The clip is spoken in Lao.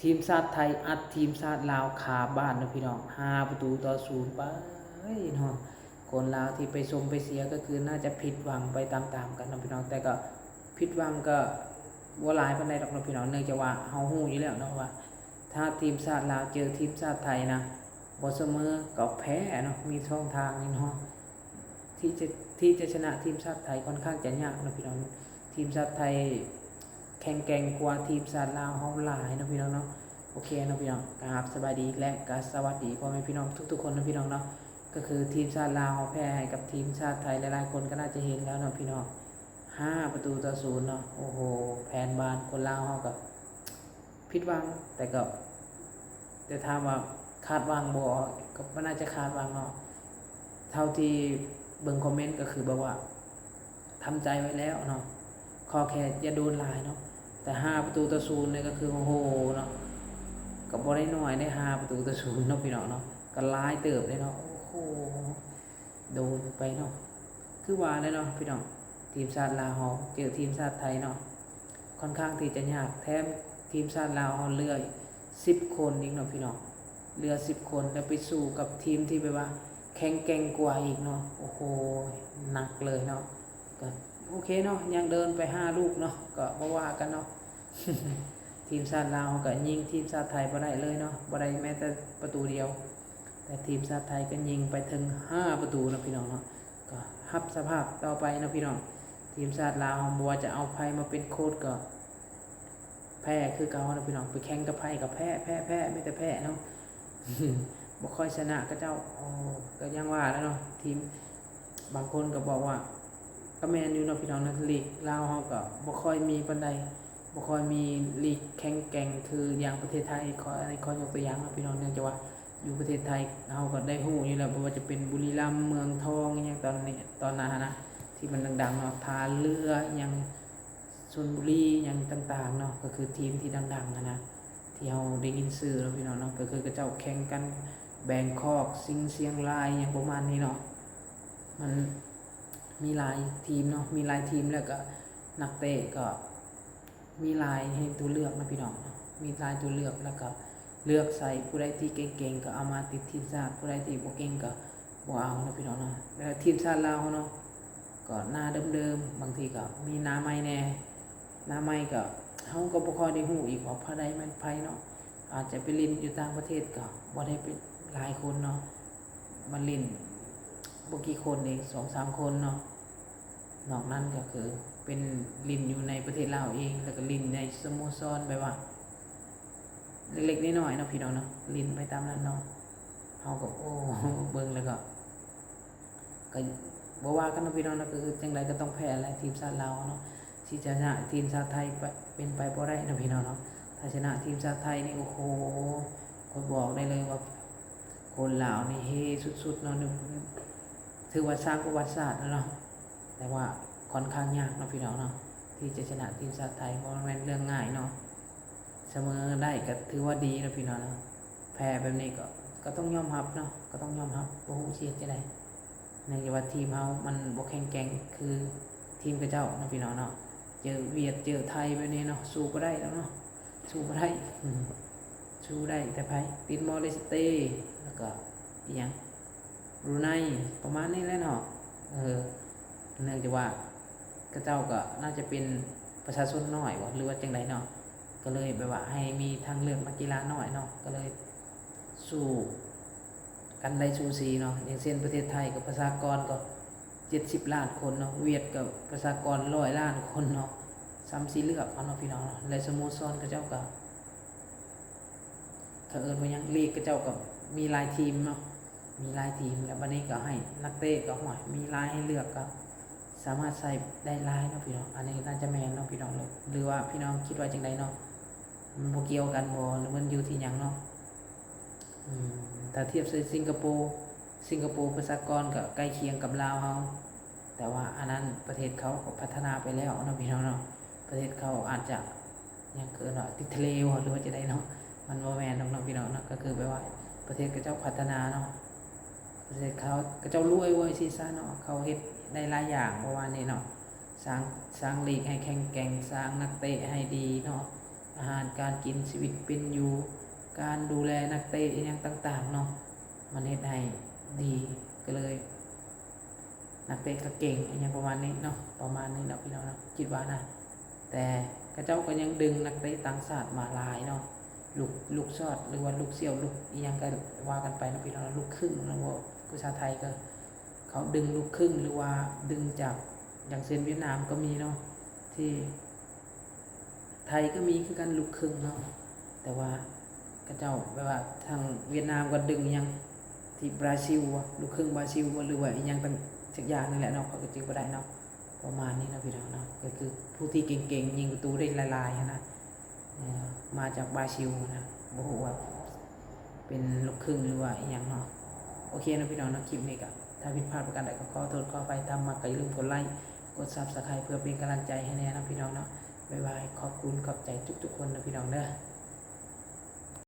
ທີມຊາດໄທອັດທີມຊາດລາວຄາບ້ານເນາະພີ່ນ້ອງ ຫ້າປະຕູຕໍ່ສູນ ໄປເນາະ. ຄົນລາວທີ່ໄປຊົມໄປເຊຍກໍຄືໜ້າຈະຜິດຫວັງໄປຕາມໆກັນເນາະພີ່ນ້ອງ ແຕ່ກໍຜິດຫວັງກໍບໍ່ຫຼາຍປານໃດດອກເນາະພີ່ນ້ອງ ເນື່ອງຈາກວ່າເຮົາຮູ້ຢູ່ແລ້ວເນາະວ່າ ຖ້າທີມຊາດລາວເຈີທີມຊາດໄທນະ ບໍ່ສະເໝີກໍແພ້ເນາະ ມີຊ່ອງທາງນີ້ເນາະ ທີ່ຈະ ທີ່ຈະຊະນະທີມຊາດໄທຂ້ອນຂ້າງຈະຍາກເນາະພີ່ນ້ອງ. ທີມຊາດໄທແຂງແກ່ງກວ່າທີມຊາດລາວເຮົາຫຼາຍເນາະພີ່ນ້ອງເນາະ. ໂອເຄເນາະພີ່ນ້ອງ ກະຮັບສະບາຍດີ ແລະກະສະຫວັດດີພໍ່ແມ່ພີ່ນ້ອງທຸກໆຄົນເນາະພີ່ນ້ອງເນາະ. ກໍຄືທີມຊາດລາວເຮົາແພ້ໃຫ້ກັບທີມຊາດໄທ ຫຼາຍໆຄົນກໍໜ້າຈະເຫັນແລ້ວເນາະພີ່ນ້ອງ ຫ້າປະຕູຕໍ່ສູນເນາະ. ໂອ້ໂຫ ແຜນບານຄົນລາວເຮົາກໍ ຜິດຫວັງ ແຕ່ກໍ ແຕ່ຖາມວ່າຄາດຫວັງບໍ່ ກໍບໍ່ໜ້າຈະຄາດຫວັງເນາະ. ເທົ່າທີ່ເບິ່ງຄອມເມັນກໍຄືແບບວ່າທຳໃຈໄວ້ແລ້ວເນາະ ຂໍແຄ່ຢ່າໂດນຫຼາຍເນາະ. ແຕ່ຫ້າປະຕູຕໍ່ສູນນີ້ກໍຄື ໂອ້ໂຫເນາະ ກໍບໍ່ໄດ້ໜ້ອຍເດ້ ຫ້າປະຕູຕໍ່ສູນເນາະພີ່ນ້ອງເນາະ ກໍຫຼາຍເຕີບເດ້ເນາະ. ໂອ້ໂຫ ໂດນໄປເນາະ ຄືວ່າແຫຼະເນາະພີ່ນ້ອງ ທີມຊາດລາວເຮົາເຈີທີມຊາດໄທເນາະ ຂ້ອນຂ້າງທີ່ຈະຍາກ ແຖມທີມຊາດລາວເຮົາເຫຼືອສິບຄົນອີກເນາະພີ່ນ້ອງ ເຫຼືອສິບຄົນ ແລ້ວໄປສູ້ກັບທີມທີ່ແບບວ່າແຂງແກ່ງກວ່າອີກເນາະ. ໂອ້ໂຫ ໜັກເລີຍເນາະ. ກໍໂອເຄເນາະ ຍັງເດີນໄປຫ້າລູກເນາະ ກໍບໍ່ວ່າກັນເນາະ. ທີມຊາດລາວເຮົາກໍຍິງທີມຊາດໄທບໍ່ໄດ້ເລີຍເນາະ ບໍ່ໄດ້ແມ້ແຕ່ປະຕູດຽວ ແຕ່ທີມຊາດໄທກໍຍິງໄປເຖິງຫ້າປະຕູເນາະພີ່ນ້ອງເນາະ. ກໍຮັບສະພາບຕໍ່ໄປເນາະພີ່ນ້ອງ ທີມຊາດລາວເຮົາບໍ່ວ່າຈະເອົາໃຜມາເປັນໂຄດກໍແພ້ຄືເກົ່າເນາະພີ່ນ້ອງ ໄປແຂ່ງກັບໃຜກໍແພ້ ແພ້ ແພ້ ມີແຕ່ແພ້ເນາະ ບໍ່ຄ່ອຍຊະນະເຂົາເຈົ້າ. ໂອ້ ກໍຢ່າງວ່າແຫຼະເນາະ ທີມ ບາງຄົນກໍບອກວ່າ ກໍແມ່ນຢູ່ເນາະພີ່ນ້ອງເນາະ ລີກລາວເຮົາກໍບໍ່ຄ່ອຍມີປານໃດ ບໍ່ຄ່ອຍມີລີກແຂງແກ່ງຄືຢ່າງປະເທດໄທ. ຂໍ ອັນນີ້ຂໍຍົກຕົວຢ່າງເນາະພີ່ນ້ອງ ເນື່ອງຈາກວ່າຢູ່ປະເທດໄທເຮົາກໍໄດ້ຮູ້ຢູ່ແລ້ວ ບໍ່ວ່າຈະເປັນບຸຣີລຳ ເມືອງທອງ ອີ່ຫຍັງຕອນນີ້ ຕອນນັ້ນຫັ້ນນະ ທີ່ມັນດັງໆເນາະ ທ່າເຮືອ ອີ່ຫຍັງ ຊົນບຸຣີ ອີ່ຫຍັງຕ່າງໆເນາະ ກໍຄືທີມທີ່ດັງໆຫັ້ນນະ ທີ່ເຮົາໄດ້ຍິນຊື່ເນາະພີ່ນ້ອງເນາະ ກໍຄືເຂົາເຈົ້າແຂ່ງກັນ ແບງຄອກ ຊິງຊຽງລາຍ ອີ່ຫຍັງປະມານນີ້ເນາະ. ມັນມີຫຼາຍທີມເນາະ ມີຫຼາຍທີມ ແລ້ວກໍນັກເຕະກໍມີຫຼາຍໃຫ້ຕົວເລືອກເນາະພີ່ນ້ອງເນາະ ມີຫຼາຍຕົວເລືອກ ແລ້ວກໍເລືອກໃສ່ ຜູ້ໃດທີ່ເກັ່ງໆກໍເອົາມາຕິດທີມຊາດ ຜູ້ໃດທີ່ບໍ່ເກັ່ງກໍບໍ່ເອົາເນາະພີ່ນ້ອງເນາະ. ແລ້ວທີມຊາດລາວເຮົາເນາະ ກໍໜ້າເດີມໆ ບາງທີກໍມີໜ້າໃໝ່ແດ່ ໜ້າໃໝ່ກໍ ເຮົາກໍບໍ່ຄ່ອຍໄດ້ຮູ້ອີກວ່າໃຜໃດແມ່ນໃຜເນາະ ອາດຈະໄປຫຼິ້ນຢູ່ຕ່າງປະເທດກໍບໍ່ໄດ້ເປັນຫຼາຍຄົນເນາະ ມາຫຼິ້ນບໍ່ກີ່ຄົນເອງ ສອງສາມຄົນເນາະ. ນອກນັ້ນກໍຄືເປັນຫຼິ້ນຢູ່ໃນປະເທດລາວເອງ ແລ້ວກໍຫຼິ້ນໃນສະໂມສອນ ແບບວ່າເລັກໆນ້ອຍໆເນາະພີ່ນ້ອງເນາະ ຫຼິ້ນໄປຕາມນັ້ນເນາະ. ເຮົາກໍ ໂອ້ ເບິ່ງແລ້ວກໍ ກໍບໍ່ວ່າກັນເນາະພີ່ນ້ອງເນາະ ກໍຄືຈັ່ງໃດກໍຕ້ອງແພ້ແຫຼະ ທີມຊາດລາວເຮົາເນາະ ທີ່ຈະຊະນະທີມຊາດໄທ ເປັນໄປບໍ່ໄດ້ເນາະພີ່ນ້ອງເນາະ. ຖ້າຊະນະທີມຊາດໄທນີ້ ໂອ້ໂຫ ຂ້ອຍບອກໄດ້ເລີຍວ່າ ຄົນລາວນີ້ເຮສຸດໆເນາະ ຖືວ່າສ້າງປະຫວັດສາດແລ້ວເນາະ ແຕ່ວ່າຂ້ອນຂ້າງຍາກເນາະພີ່ນ້ອງເນາະ ທີ່ຈະຊະນະທີມຊາດໄທ ບໍ່ແມ່ນເລື່ອງງ່າຍເນາະ. ສະເໝີໄດ້ກໍຖືວ່າດີເນາະພີ່ນ້ອງເນາະ ແພ້ແບບນີ້ກໍ ກໍຕ້ອງຍອມຮັບເນາະ ກໍຕ້ອງຍອມຮັບ ບໍ່ຮູ້ຊິເຮັດຈັ່ງໃດ ເນື່ອງຈາກວ່າທີມເຮົາມັນບໍ່ແຂງແກ່ງຄືທີມເຂົາເຈົ້າເນາະພີ່ນ້ອງເນາະ. ເຈີຫວຽດເຈີໄທແບບນີ້ເນາະ ສູ້ບໍ່ໄດ້ດອກເນາະ ສູ້ບໍ່ໄດ້ ອືມ ສູ້ໄດ້ແຕ່ໃຜ ຕິມອລເລສເຕ ແລ້ວກໍອີ່ຫຍັງ ບຣູໄນ ປະມານນີ້ແຫຼະເນາະ. ເອີ ເນື່ອງຈາກວ່າເຂົາເຈົ້າກໍໜ້າຈະເປັນປະຊາຊົນນ້ອຍບໍ ຫຼືວ່າຈັ່ງໃດເນາະ ກໍເລີຍແບບວ່າໃຫ້ມີທາງເລືອກນັກກິລານ້ອຍເນາະ ກໍເລີຍສູ້ກັນໄດ້ສູສີເນາະ. ຢ່າງເຊັ່ນປະເທດໄທກໍປະຊາກອນກໍເຈັດສິບລ້ານຄົນເນາະ ຫວຽດກໍປະຊາກອນຮ້ອຍລ້ານຄົນເນາະ ຊ່ຳຊິເລືອກເອົາເນາະພີ່ນ້ອງເນາະ. ແລະສະໂມສອນເຂົາເຈົ້າກໍ ເຂົາເອີ້ນວ່າຫຍັງ ລີກເຂົາເຈົ້າກໍມີຫຼາຍທີມເນາະ ມີຫຼາຍທີມ ແລ້ວບັດນີ້ກໍໃຫ້ນັກເຕະກໍ ໂອ້ຍ ມີຫຼາຍໃຫ້ເລືອກ ກໍສາມາດໃຊ້ໄດ້ຫຼາຍເນາະພີ່ນ້ອງ. ອັນນີ້ໜ້າຈະແມ່ນເນາະພີ່ນ້ອງເນາະ ຫຼືວ່າພີ່ນ້ອງຄິດວ່າຈັ່ງໃດເນາະ ມັນບໍ່ກ່ຽວກັນບໍ ຫຼືມັນຢູ່ທີ່ຫຍັງເນາະ. ອືມ ຖ້າທຽບໃສ່ສິງກະໂປ ສິງກະໂປປະຊາກອນກໍໃກ້ຄຽງກັບລາວເຮົາ ແຕ່ວ່າອັນນັ້ນປະເທດເຂົາກໍພັດທະນາໄປແລ້ວເນາະພີ່ນ້ອງເນາະ. ປະເທດເຂົາອາດຈະ ຫຍັງເອີ້ນວ່າຕິດທະເລບໍ ຫຼືວ່າຈັ່ງໃດເນາະ ມັນບໍ່ແມ່ນດອກເນາະພີ່ນ້ອງເນາະ. ກໍຄືແບບວ່າປະເທດເຂົາເຈົ້າພັດທະນາເນາະ ປະເທດເຂົາ ເຂົາເຈົ້າລວຍເວີຍຊີ້ຊະເນາະ ເຂົາເຮັດໄດ້ຫຼາຍຢ່າງປະມານນີ້ເນາະ ສ້າງ ສ້າງລີກໃຫ້ແຂງແກ່ງ ສ້າງນັກເຕະໃຫ້ດີເນາະ ອ ອາຫານການກິນ ຊີວິດເປັນຢູ່ ການດູແລນັກເຕະອີ່ຫຍັງຕ່າງໆເນາະ ມັນເຮັດໃຫ້ດີ ກໍເລີຍ ນັກເຕະກໍເກັ່ງອີ່ຫຍັງປະມານນີ້ເນາະ ປະມານນີ້ເນາະພີ່ນ້ອງເນາະ ຄິດວ່ານະ ແຕ່ເຂົາເຈົ້າກໍຍັງດຶງນັກເຕະຕ່າງຊາດມາຫຼາຍເນາະ ລູກ ລູກຊອດ ຫຼືວ່າລູກສ່ຽວ ລູກອີ່ຫຍັງກໍວ່າກັນໄປເນາະພີ່ນ້ອງເນາະ ລູກຄຶ່ງເນາະ ພາສາໄທກໍ ເຂົາດຶງລູກຄຶ່ງ ຫຼືວ່າດຶງຈາກ ຢ່າງເຊັ່ນຫວຽດນາມກໍມີເນາະ ທີ່ ໄທກໍມີຄືກັນລູກຄຶ່ງເນາະ ແຕ່ວ່າເຂົາເຈົ້າແບບວ່າທາງຫວຽດນາມກໍດຶງອີ່ຫຍັງ ທີ່ບຣາຊິລບໍ ລູກຄຶ່ງບຣາຊິລບໍ ຫຼືວ່າອີ່ຫຍັງຕ່າງ ສັກຢ່າງນີ້ແຫຼະເນາະ ຂ້ອຍກໍຈື່ບໍ່ໄດ້ເນາະ ປະມານນີ້ເນາະພີ່ນ້ອງເນາະ ກໍຄືຜູ້ທີ່ເກັ່ງໆ ຍິງປະຕູໄດ້ຫຼາຍໆຫັ້ນນະ ເອີ ມາຈາກບຣາຊິລນະ ບໍ່ຮູ້ວ່າເປັນລູກຄຶ່ງ ຫຼືວ່າອີ່ຫຍັງເນາະ ໂອເຄເນາະພີ່ນ້ອງເນາະ ຄລິບນີ້ກໍ ຖ້າຜິດພາດປະການໃດກໍຂໍໂທດຂໍອະໄພ ຖ້າມັກກໍຢ່າລືມກົດໄລ ກົດ Subscribe ເພື່ອເປັນກຳລັງໃຈໃຫ້ແດ່ເນາະພີ່ນ້ອງເນາະ ບາຍບາຍ ຂອບຄຸນຂອບໃຈທຸກໆຄົນເດີພີ່ນ້ອງເດີ.